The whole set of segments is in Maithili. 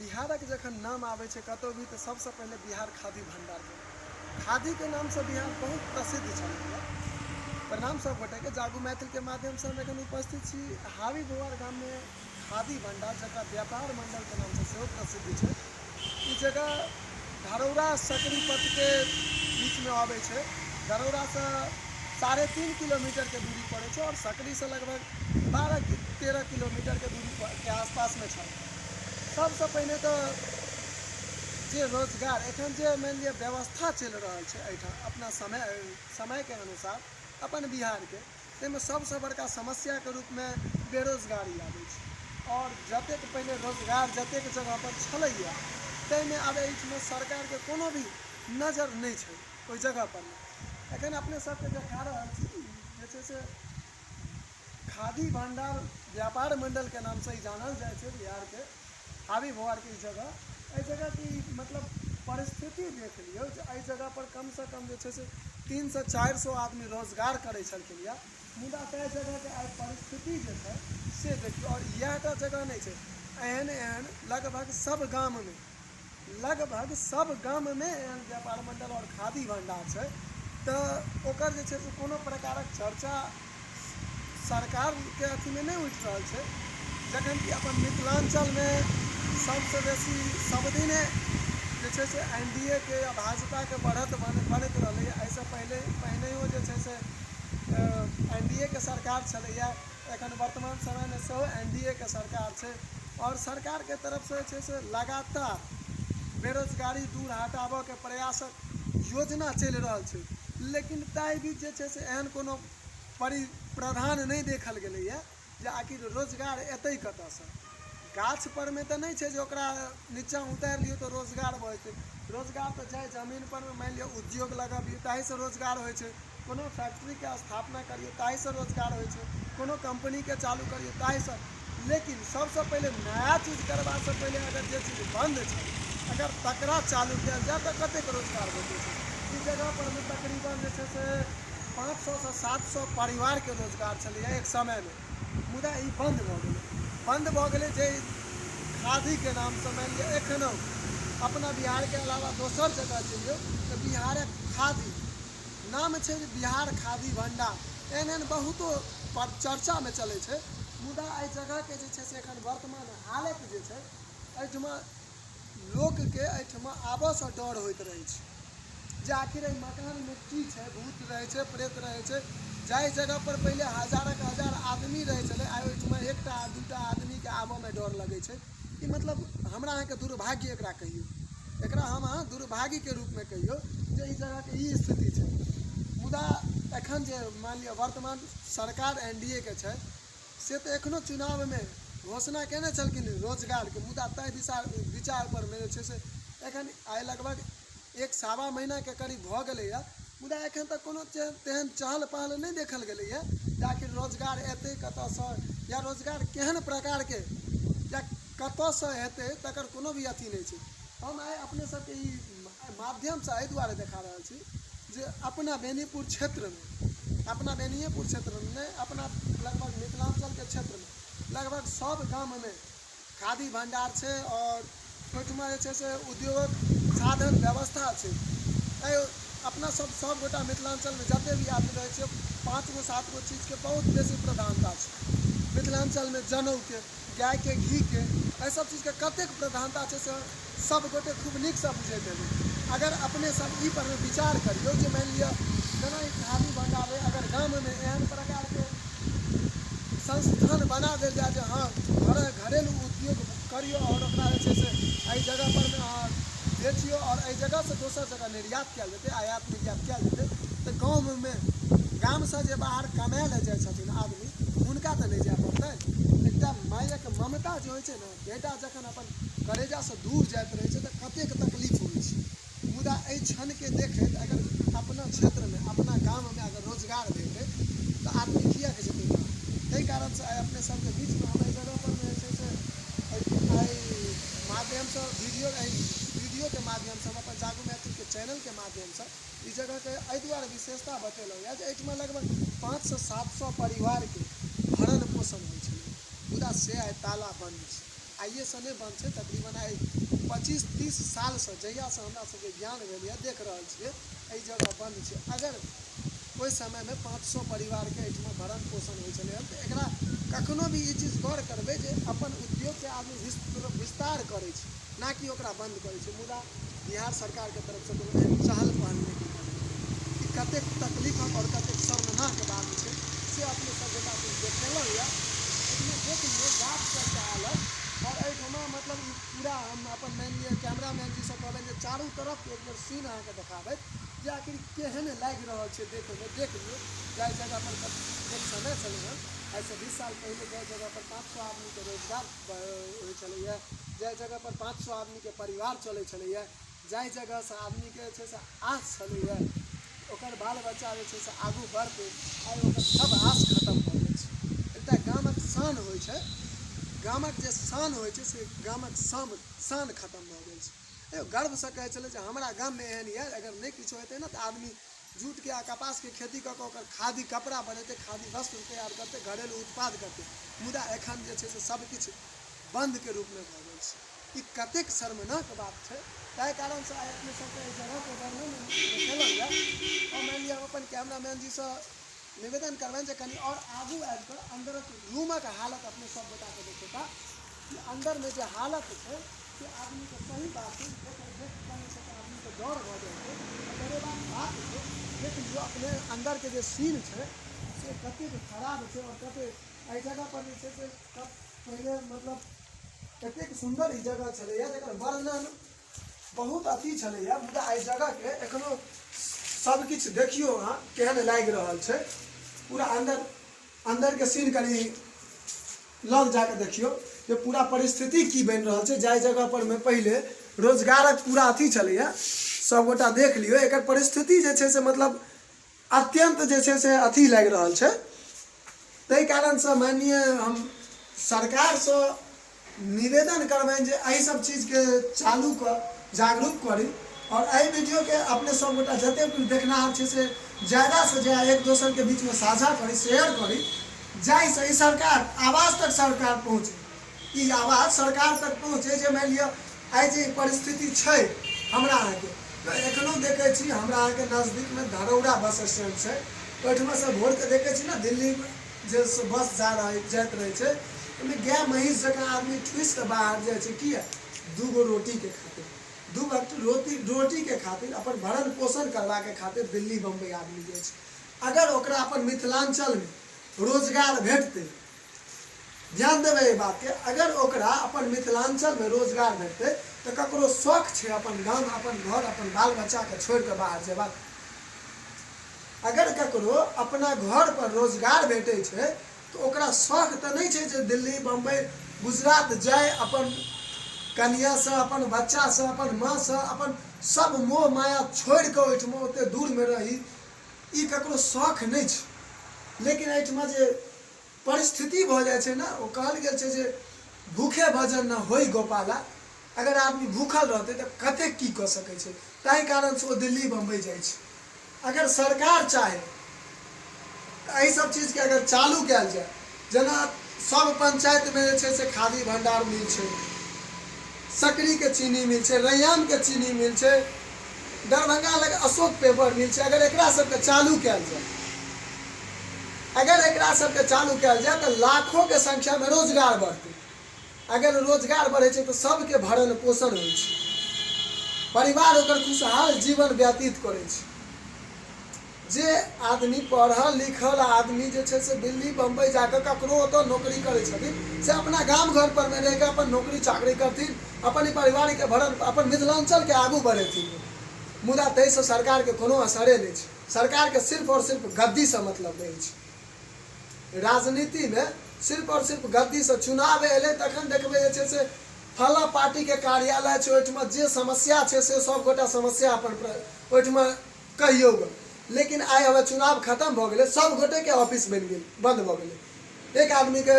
बिहारक जखन नाम आबै छै कतहु भी तऽ सबसँ पहिले बिहार खादी भण्डार खादीके नामसँ बिहार बहुत प्रसिद्ध छलै प्रणाम सब गोटेके जागू मैथिलके माध्यमसँ हम एखन उपस्थित छी हावी भुआर गाममे खादी भण्डार जकरा व्यापार मण्डलके नामसँ सेहो प्रसिद्ध छै ई जगह धरौरा सकरी पथके बीचमे अबै छै धरौरासँ 3.5 किलोमीटरके दूरी पड़ै छै आओर सकरीसँ लगभग 12 13 किलोमीटरके दूरी के आसपासमे छै सबसँ पहिने तऽ जे रोजगार एखन जे मानि लिअ व्यवस्था चलि रहल छै एहिठाम अपना समय समयके अनुसार अपन बिहारके ताहिमे सबसँ बड़का समस्याके रूपमे बेरोजगारी आबै छै आओर जतेक पहिने रोजगार जतेक जगहपर छलैए ताहिमे आब एहिठमा सरकारके कोनो भी नजरि नहि छै ओहि जगहपर एखन अपने सबके देखा रहल छी जे छै से खादी भण्डार व्यापार मण्डलके नामसँ ई जानल जाइ छै बिहारके हावी भुआरके ई जगह एहि जगहके ई मतलब परिस्थिति देख लियौ जे एहि जगहपर कमसँ कम जे छै से 300 400 आदमी रोजगार करै छलखिन यऽ मुदा ताहि जगहके आइ परिस्थिति जे छै से देखियौ आओर इएह टा जगह नहि छै एहन एहन लगभग सब गाममे लगभग सब गाममे एहन व्यापार मण्डल आओर खादी भण्डार छै तऽ ओकर जे छै से कोनो प्रकारक चर्चा सरकारके अथीमे नहि उठि रहल छै जखन कि अपन मिथिलाञ्चलमे सबसँ बेसी सबदिने जे छै से एन डी ए के या भाजपाके बढ़त बनैत रहलैए एहिसँ पहिले पहिनहियो जे छै से एन डी ए के सरकार छलैए एखन वर्तमान समयमे सेहो एन डी ए के सरकार छै आओर सरकारके तरफसँ जे छै से लगातार बेरोजगारी दूर हटाबऽके प्रयासक योजना चलि रहल छै लेकिन ताहि बीच जे छै से एहन कोनो परि प्रावधान नहि देखल गेलैए जे आखिर रोजगार एतै कतऽसँ गाछपरमे तऽ नहि छै जे ओकरा निच्चाँ उतारि लियौ तऽ रोजगार भऽ जेतै रोजगार तऽ जाहि जमीनपर मानि लिअ उद्योग लगबियौ ताहिसँ रोजगार होइ छै कोनो फैक्ट्रीके स्थापना करियौ ताहिसँ रोजगार होइ छै कोनो कम्पनीके चालू करियौ ताहिसँ लेकिन सबसँ पहिले नया चीज करबासँ पहिले अगर जे चीज बन्द छै अगर तकरा चालू कयल जाय तऽ कतेक रोजगार भेटै छै ई जगहपर मे तकरीबन जे छै से 500सँ 700 परिवारके रोजगार छलैए एक समयमे मुदा ई बन्द भऽ गेलै बन्द भऽ गेलै जे खादीके नामसँ मानि लिअ एखनो अपना बिहारके अलावा दोसर जगह जइयौ तऽ बिहारक खादी नाम छै जे बिहार खादी भण्डार एहन एहन बहुतो पर चर्चामे चलै छै मुदा एहि जगहके जे छै से एखन वर्तमान हालत जे छै एहिठमा लोकके एहिठमा आबऽसँ डर होइत रहै छै जे आखिर एहि मकानमे की छै भूत रहै छै प्रेत रहै छै जाहि जगहपर पहिले हजारक हजार आदमी रहै छलै आइ ओहिठमा एकटा दूटा आदमीके आबऽमे डर लगै छै ई मतलब हमरा अहाँके दुर्भाग्य एकरा कहियौ एकरा हम अहाँ दुर्भाग्यके रूपमे कहियौ जे ई जगहके ई स्थिति छै मुदा एखन जे मानि लिअ वर्तमान सरकार एन डी ए के छै से तऽ एखनो चुनावमे घोषणा कयने छलखिन रोजगारके मुदा ताहि विचार विचारपरमे जे छै से एखन आइ लगभग एक सवा महीनाके करीब भऽ गेलैए मुदा एखन तक कोनो तेहन चहल पहल नहि देखल गेलैए जे आखिर रोजगार एतै कतऽसँ या रोजगार केहन प्रकारके या कतऽसँ हेतै तकर कोनो भी अथी नहि छै हम आइ अपने सबके ई माध्यमसँ एहि दुआरे देखा रहल छी जे अपना बेनीपुर क्षेत्रमे अपना बेनिएपुर क्षेत्रमे नहि अपना लगभग मिथिलाञ्चलके क्षेत्रमे लगभग सब गाममे खादी भण्डार छै आओर ओहिठमा जे छै से उद्योगक साधन व्यवस्था छै एहि अपना सब सबगोटा मिथिलाञ्चलमे जते भी आदमी रहै छियै पाँच गो सात गो चीजके बहुत बेसी प्रधानता छै मिथिलाञ्चलमे जनउके गायके घीके एहि सब चीजके कतेक प्रधानता छै से सब गोटे खूब नीकसँ बुझैत हेबै अगर अपने सब ई परमे विचार करियौ जे मानि लिअ जेना ई खादी भण्डार अइ अगर गाममे एहन प्रकारके संस्थान बना देल जाय जे हँ घरेलू उद्योग करियौ आओर ओकरा जे छै से एहि जगहपरमे अहाँ बेचियौ आओर एहि जगहसँ दोसर जगह निर्यात कयल जेतै आयात निर्यात कयल जेतै तऽ गाममे गामसँ जे बाहर कमाय लए जाइ छथिन आदमी हुनका तऽ नहि जाय पड़तनि एकटा मायक ममता जे होइ छै ने बेटा जखन अपन करेजासँ दूर जाइत रहै छै तऽ कतेक तकलीफ होइ छै मुदा एहि क्षणके देखैत अगर अपना क्षेत्रमे अपना गाममे अगर रोजगार भेटै तऽ आदमी किएक जेतै बाहर ताहि कारणसँ आइ अपने सबके बीचमे हम एहि जगहपर जे छै से एहि माध्यमसँ वीडियो एहि वीडियोके माध्यमसँ हम अपन जागू मैथिलके चैनलके माध्यमसँ ई जगहके एहि दुआरे विशेषता बतेलहुँ यऽ जे एहिठमा लगभग 500 से 700 परिवारके भरण पोषण होइ छलै मुदा से आइ ताला बन्द छै। आइएसँ नहि बन्द छै, तकरीबन आइ 25-30 सालसँ जहियासँ हमरा सबके ज्ञान भेल यऽ देख रहल छियै एहि जगह बन्द छै। अगर ओहि समयमे 500 परिवारके एहिठमा भरण पोषण होइ छलै हँ तऽ एकरा कखनो भी ई चीज गौर करबै जे अपन उद्योगके आदमी विस्तार करै छै, ना कि ओकरा बन्द करै छै। मुदा बिहार सरकारके तरफसँ कोनो एहन चहल पहल नहि भेल। ई कतेक तकलीफक आओर कतेक शर्मनाक बात छै से अपने सब गोटाके देखेलहुँ यऽ। एहिमे देख लियौ गाछ सबके हालत। आओर एहिठमा मतलब ई पूरा हम अपन मानि लिअ कैमरामैन जीसँ कहबनि जे चारू तरफके एक बेर सीन अहाँके देखाबथि जे आखिर केहन लागि रहल छै देखैमे। देख लियौ जाहि जगहपर एक समय छलै हँ, आइसँ 20 साल पहिले जाहि जगहपर 500 आदमीके रोजगार होइ छलैए, जाहि जगहपर 500 आदमीके परिवार चलै छलैए, जाहि जगहसँ आदमीके जे छै से आस छलैए ओकर बाल बच्चा जे छै से आगू बढ़तै, आइ ओकर सब आस खतम भऽ गेल छै। एकटा गामक शान होइ छै, गामक जे शान होइ छै से गामक शान खतम भऽ गेल छै। यौ गर्वसँ कहै छलै जे हमरा गाममे एहन यऽ, अगर नहि किछो हेतै ने तऽ आदमी जूटके आ कपासके खेती कऽ कऽ ओकर खादी कपड़ा बनेतै, खादी वस्त्र तैयार करतै, घरेलू उत्पाद करतै। मुदा एखन जे छै से सब किछु बन्दके रूपमे भऽ गेल छै। ई कतेक शर्मनाक बात छै। ताहि कारणसँ आइ अपने सबके एहि जगहके वर्णन देखेलहुँ यऽ। आओर मानि लिअ हम अपन कैमरामैन जीसँ निवेदन करबनि जे कनि आओर आगू आबि कऽ अन्दरक रूमक हालत अपने सब गोटाके देखेता कि अन्दरमे जे हालत छै से आदमीके सही बात छै, देख देख कऽ जे छै से आदमीके डर भऽ जाइ छै, डरेबाक बात छै। देख लियौ अपने अन्दरके जे सीन छै से कतेक खराब छै आओर कतेक एहि जगहपर जे छै से पहिले मतलब एतेक सुन्दर ई जगह छलैए जकर वर्णन बहुत अथी छलैए। मुदा एहि जगहके एखनो सब किछु देखियौ अहाँ केहन लागि रहल छै। पूरा अन्दरके सीन कनि लग जाके देखियौ जे पूरा परिस्थिति की बनि रहल छै। जाहि जगह पर मे पहिले रोजगारक पूरा अथी छलैए सबगोटा देख लियौ एकर परिस्थिति जे छै से मतलब अत्यन्त जे छै से अथी लागि रहल छै। ताहि कारणसँ माननीय हम सरकारसँ निवेदन करबनि जे एहि सब चीजके चालू कऽ जागरूक करी। आओर एहि वीडियोके अपने सब गोटा जतेक भी देखनिहार छै से ज्यादासँ ज्यादा एक दोसरके बीचमे साझा करी, शेयर करी, जाहिसँ ई सरकार आवाज तक सरकार पहुँचे, ई आवाज सरकार तक पहुँचे जे मानि लिअ आइ जे परिस्थिति छै हमरा अहाँके तऽ एखनो देखै छी हमरा अहाँके नजदीकमे धरौरा बस स्टैंड छै, ओहिठमासँ भोरके देखै छी ने दिल्ली जे बस जा रहल जाइत रहै छै ओहिमे गाय महीँस जकाँ आदमी ठुसि कऽ बाहर जाइ छै। किया? दूगो रोटीके खातिर, दू वक्त रोटीके खातिर, अपन भरण पोषण करबाके खातिर दिल्ली बम्बई आदमी जाइ छै। अगर ओकरा अपन मिथिलाञ्चलमे रोजगार भेटतै, ध्यान देबै एहि बातके, अगर ओकरा अपन मिथिलाञ्चलमे रोजगार भेटतै तऽ ककरो शौख छै अपन गाम अपन घर अपन बाल बच्चाके छोड़ि कऽ बाहर जेबाक? अगर ककरो अपना घरपर रोजगार भेटै छै तऽ ओकरा शौख तऽ नहि छै जे दिल्ली बम्बई गुजरात जाय अपन कनिआँसँ अपन बच्चासँ अपन माँसँ अपन सब मोह माया छोड़ि कऽ ओहिठमा ओतेक दूरमे रही, ई ककरो शौख नहि छै। लेकिन एहिठमा जे परिस्थिति भऽ जाइ छै ने, ओ कहल गेल छै जे भूखे भजन न होई गोपाला। अगर आदमी भूखल रहतै तऽ कतेक की कऽ सकै छै, ताहि कारणसँ ओ दिल्ली बम्बई जाइ छै। अगर सरकार चाहे तऽ एहि सब चीजके अगर चालू कयल जाय, जेना सब पंचायतमे जे छै से खादी भण्डार मिल छै, सकरीके चीनी मिल छै, रैयामके चीनी मिल छै, दरभंगा लग अशोक पेपर मिल छै, अगर एकरा सबके चालू कयल जाय, अगर एकरा सबके चालू कयल जाय तऽ लाखोके संख्यामे रोजगार बढ़तै। अगर रोजगार बढ़ै छै तऽ सबके भरण पोषण होइ छै, परिवार ओकर खुशहाल जीवन व्यतीत करै छै। जे आदमी पढ़ल लिखल आदमी जे छै से दिल्ली बम्बई जाकऽ ककरो ओतऽ नौकरी करै छथिन से अपना गाम घर परमे रहिकऽ अपन नौकरी चाकरी करथिन, अपन परिवारके भरण, अपन मिथिलाञ्चलके आगू बढ़ेथिन। मुदा ताहिसँ सरकारके कोनो असरे नहि छै। सरकारके सिर्फ आओर सिर्फ गद्दीसँ मतलब रहै छै। राजनीतिमे सिर्फ आओर सिर्फ गद्दीसँ चुनाव एलै तखन देखबै जे छै से फलाँ पार्टीके कार्यालय छै ओहिठमा जे समस्या छै से सभगोटा समस्या अपन ओहिठमा कहियौ गऽ। लेकिन आइ हमर चुनाव खतम भऽ गेलै, सभ गोटेके ऑफिस बनि गेल, बन्द भऽ गेलै। एक आदमीके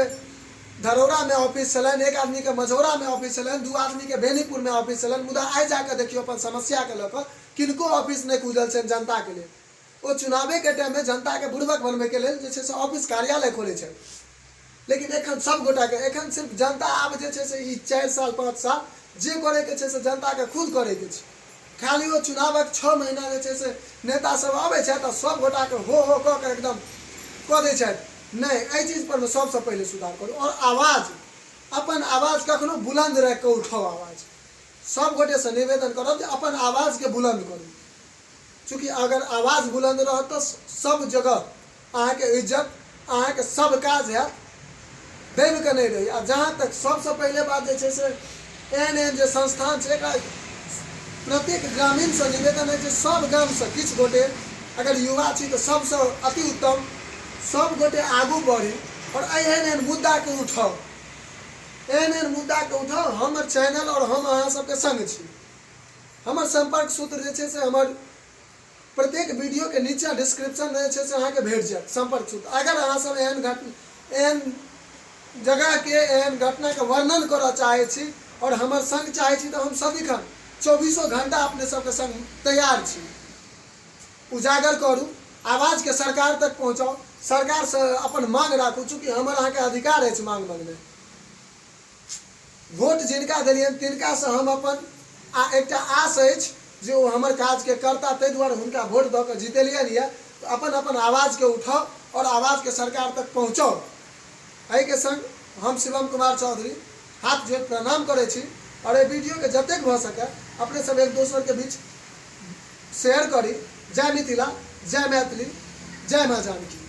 धरौरामे ऑफिस छलनि, एक आदमीके मझौरामे ऑफिस छलनि, दू आदमीके बेनीपुरमे ऑफिस छलनि, मुदा आइ जाकऽ देखियौ अपन समस्याके लऽ कऽ किनको ऑफिस नहि खुजल छनि जनताके लेल। ओ चुनावेके टाइममे जनताके बुड़बक बनबैके लेल जे छै से ऑफिस कार्यालय खोलै छथि। लेकिन एखन सब गोटाके एखन सिर्फ जनता आब जे छै से ई 4 साल 5 साल जे करैके छै से जनताके खुद करैके छै। खाली ओ चुनावक 6 महीना जे छै से नेता सब अबै छथि आ सब गोटाके हो हो कऽ के एकदम कऽ दै छथि। नहि, एहि चीज परमे सबसँ पहिले सुधार करू आओर आवाज, अपन आवाज कखनो बुलन्द राखि कऽ उठाउ आवाज। सब गोटेसँ निवेदन करब जे अपन आवाजके बुलन्द करू। चूँकि अगर आवाज बुलन्द रहत तऽ सब जगह अहाँके इज्जत, अहाँके सब काज हैत, दबि कऽ नहि रही। आ जहाँ तक सबसँ पहिले बात जे छै से एहन एहन जे संस्थान छै, एकरा प्रत्येक ग्रामीणसँ निवेदन अछि जे सब गामसँ किछु गोटे अगर युवा छी तऽ सबसँ अति उत्तम सब गोटे आगू बढ़ी आओर एहन एहन मुद्दाके उठाउ, एहन एहन मुद्दाके उठाउ। हमर चैनल आओर हम अहाँ सबके सङ्ग छी। हमर सम्पर्क सूत्र जे छै से हमर प्रत्येक वीडियोके नीचाँ डिस्क्रिप्शनमे जे छै से अहाँके भेट जायत सम्पर्क सूत्र। अगर अहाँ सब एहन घटना, एहन जगहके, एहन घटनाके वर्णन करऽ चाहै छी आओर हमर सङ्ग चाहै छी तऽ हम सदिखन चौबीसो घण्टा अपने सबके सङ्ग तैयार छी। उजागर करू आवाजके, सरकार तक पहुँचाउ, सरकारसँ अपन माँग राखू। चूँकि हमर अहाँके अधिकार अछि माँग मँगनाइ। वोट जिनका देलियनि तिनकासँ हम अपन आ एकटा आस अछि जे ओ हमर काजके करता, ताहि दुआरे हुनका वोट दऽ कऽ जितेलियनि यऽ। तऽ अपन अपन आवाजके उठाउ आओर आवाजके सरकार तक पहुँचाउ। एहिके सङ्ग हम शिवम कुमार चौधरी हाथ जोड़ि प्रणाम करै छी आओर एहि वीडियोके जतेक भऽ सकय अपने सब एक दोसरके बीच शेयर करी। जय मिथिला, जय मैथिली, जय माँ जानकी।